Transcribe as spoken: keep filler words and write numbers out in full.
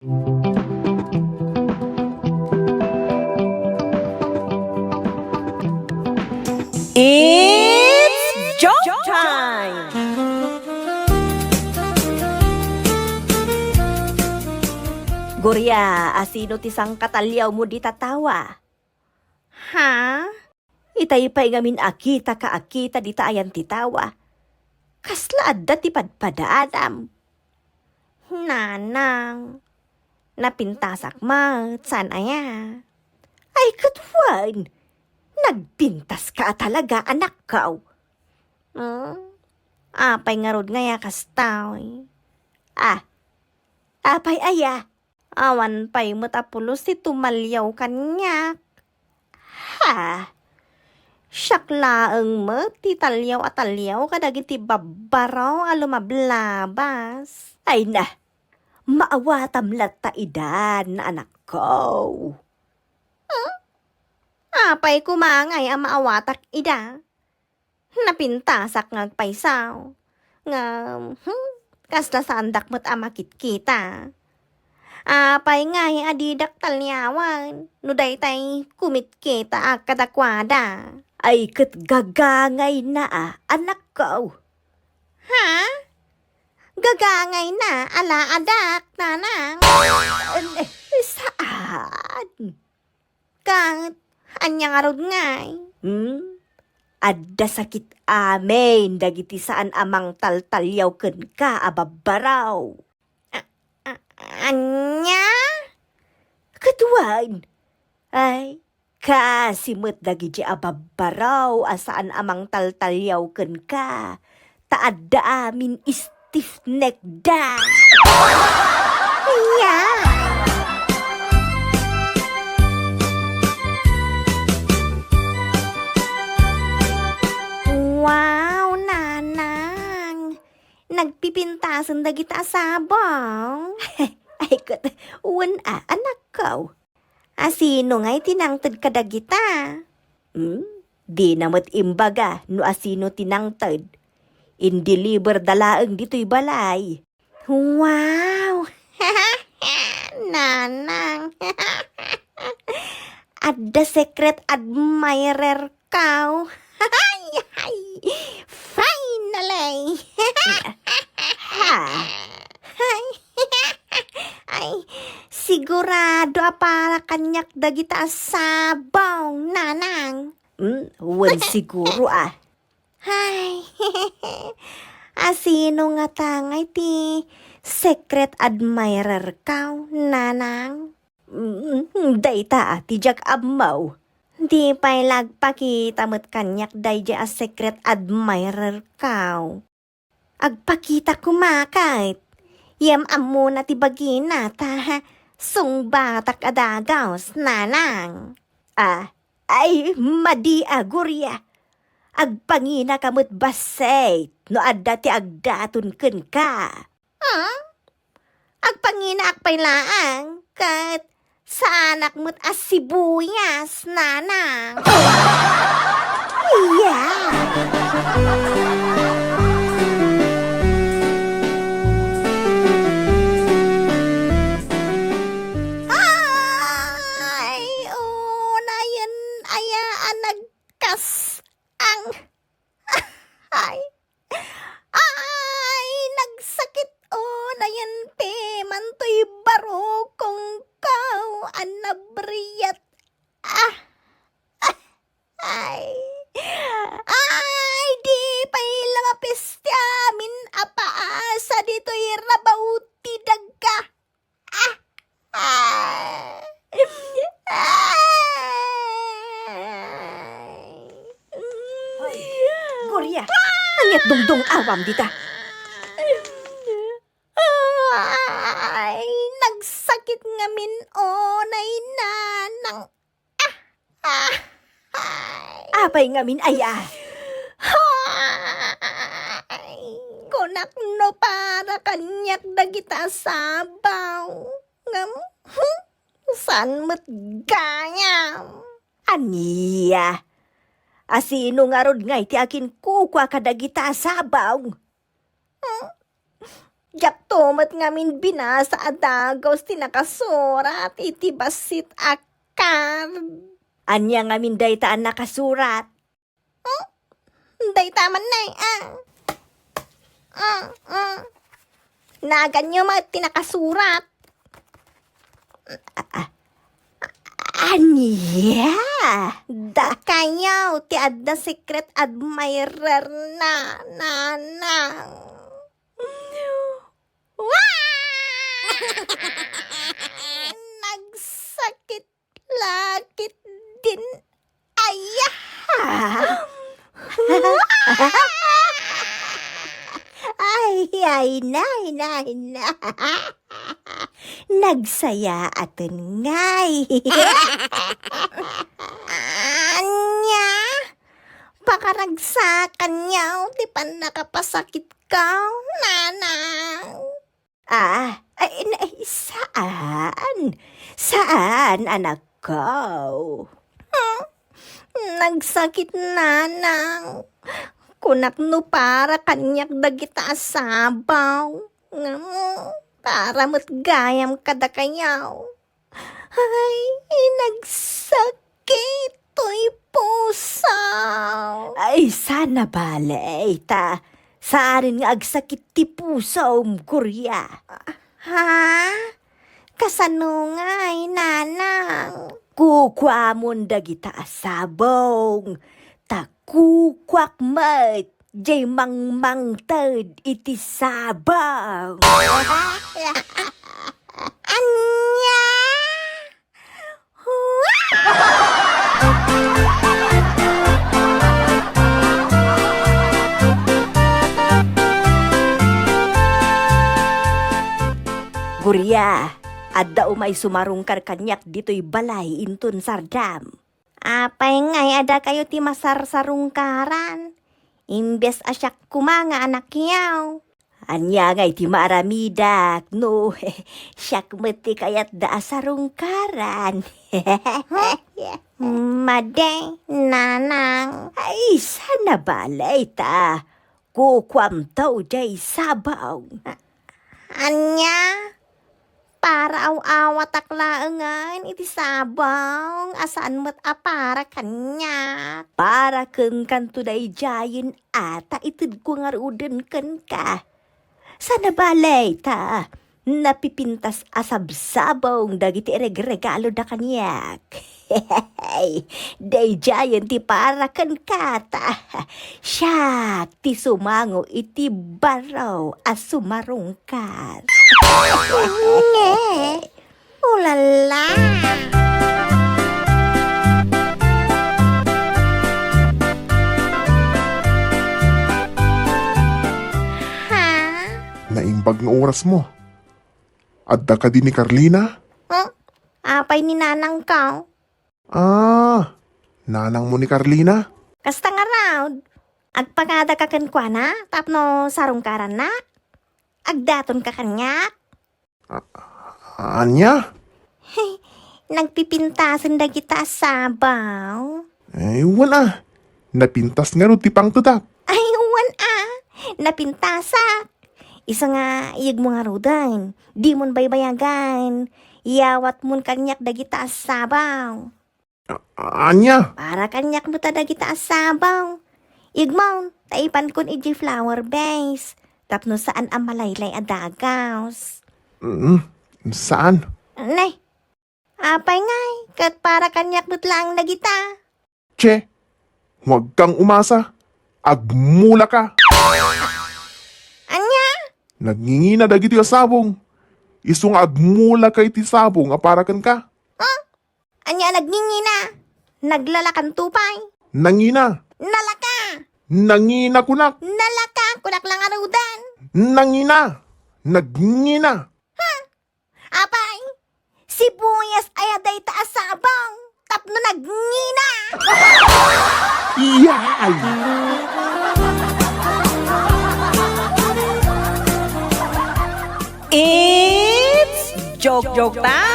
It's joke time! Gloria, asino ti sangkataliawmo dita tawa? Ha? Itay pay ngamin a kitaka a kita dita ayan ti tawa. Kasla adda ti padpadaanam? Nanang, napintasak met, saan aya? Ay, ket wen, nagpintaska a talaga, anakko. Hmm? Apay ngarud ngay a kastoy? Ah, apay aya? Awan pay met a pulos ti tumaliaw kaniak. Ha? Siak laeng met ti taliaw a taliaw kadagiti babbaro a lumablabas. Ay na, maawatam latta idan, anakko. Hmm? Apay koma ngay a maawatak ida? Napintasak nga agpayso. Ngem, hmm, kasla saandak met a makitkita. Apay ngay a didak taliawen no daytay kumitkitaak kadakuada? Ay, ket gagangayna a, anakko. Ha? Gagangayna a laadak, nanang? Eh, saan? Ket ania ngarud ngay? Hmm? Adda sakit amin dagiti saan a mangtaltaliaw kenka a babbaro. A-, a-, ania? Ket wen, ay, kasi met dagiti a babbaro a saan a mangtaltaliaw kenka. Ta adda amin stiff neck da. Yeah. Wow, nanang! Nagpipintasen dagita a sabong? Ay, ket, wen a, anakko. Asino ngay ti nangted kadagita? Hmm? Dina met imbaga no asino ti nangted. Indeliver da laeng ditoy balay. Wow! Nanang! Adda secret admirer kaw. Ay, ay. Finally! Ha? Ay, ay, sigurado a para kaniak dagita a sabong, nanang. Hmm, wen siguro, ah. Ay, asino ngata ngay ti secret admirer kaw, nanang? Mm, dayta a ti diak ammo. Di pay la agpakita met kaniak daydiay a secret admirer kaw. Agpakita koma ket. Ngem ammona ti bagina ta sungbatak a dagus, nanang. Ah, ay, madi a, Gloria. Agpanginaka met bassit no adda ti agdaton kenka. Hmm? Agpanginaak pay laeng, ket saanak met a sibuyas, nanang. Iya. Ay, unayen aya a nagkas-, ang, ay, Ay, nagsakit unayen pimantoy barukongko a nabriat. Ah! Ah! Ay! Ay, di pay la mapiste amin a paasa ditoy rabaw ti daga. Ah! Ah! Ah! Hoy, Gloria, ania't dungdung-awam dita? Ay, nagsakit ngamin unay, nanang. Ah! Ah! Ay! Apay ngamin aya? Ay! Kunak no para kaniak dagita a sabaw. Ngem, hmm, saan met gayam? Ania? Asino ngarud ngay ti akinkukua kadagita a sabaw? Hmm? Diakto met ngamin binasa a dagus ti nakasurat iti bassit a card. Ania ngamin dayta a nakasurat? Hmm? Dayta man, nay, ah. Ah, ah. Naganyo met ti nakasurat. Ah, ah. Ania? Dakayo ti adda secret admirer na, nanang. Wa! Nagsakit lakit din. Aya! Ay, ay, nay, nay, nay. Nagsayaat ngay. Ania? Pakaragsakanyo ti pannakapasakitko, nanang. Ah, ay, ay, saan. Saan, anakko. Hmm? Nagsakit, nanang. Kunak no para kaniak dagita a sabaw. Ngem, para met gayam kadakayo. Ay, nagsakit toy puso. Ay, sana bale, ta saanen nga agsakit ti pusom, Gloria. Ha? Kasano ngay, nanang? Kukuamon dagita a sabong, ta kukuak met jay mangmangted iti sabong. Ania? Gloria, adda umay sumarungkar kaniak ditoy balay inton sardam. Apay ngay a dakayo ti masarsarungkaran? Imbes a siak koma nga anakyo. Ania ngay ti maaramidak no siak met ti kayatda a sarungkaran? Madi, nanang. Ay, sana bale ta. Kukuamto jay sabaw. Ania? Para aw-awatak laengen iti sabong a saan met a para kaniak. Para kenkanto daydiayen a ta itedko ngaruden kenka. Sana bale ta napipintas a sabsabong dagiti regregaloda kaniak. Daydiayen ti para kenka ta siak ti sumango iti baro a sumarungkar. Nge, ulala. Ha? Naimbag nga orasmo. Adda kadi ni Carlina? Huh? Apay ni nanangko? Ah, nanangmo ni Carlina? Kasta ngarud, agpapadaka kenkuana tapno sarungkaranna? Agdatonka kaniak? A-, ania? Nagpipintasen dagita a sabaw. Ay, wen a. Napintas ngarud ti pangtedak. Ay, wen a. Napintasak. Isu nga, iyegmo ngaruden. Dimon baybayagan. Iyawatmon kaniak dagita a sabaw. A-, ania? Para kaniak met a dagita a sabaw. Iyegmon, ta ipankon idiay flower vase. Tapno saan a malaylay a dagus. Mm, saan? Nay, apay ngay, ket para kaniak met laeng dagita. Che, huwag kang umasa. Agmulaka. Ania? Nagngingina dagiti a sabong. Isu nga agmulaka iti sabong a para kenka. Huh? Ania a nagngingina? Naglalakanto pay? Nangina. Nalaka. Nangina kunak. Nalaka, kunak la ngaruden. Nangina. Nagngina. Apay, sibuyas aya dayta a sabong tapno nagngina. Iyay! It's joke, joke time!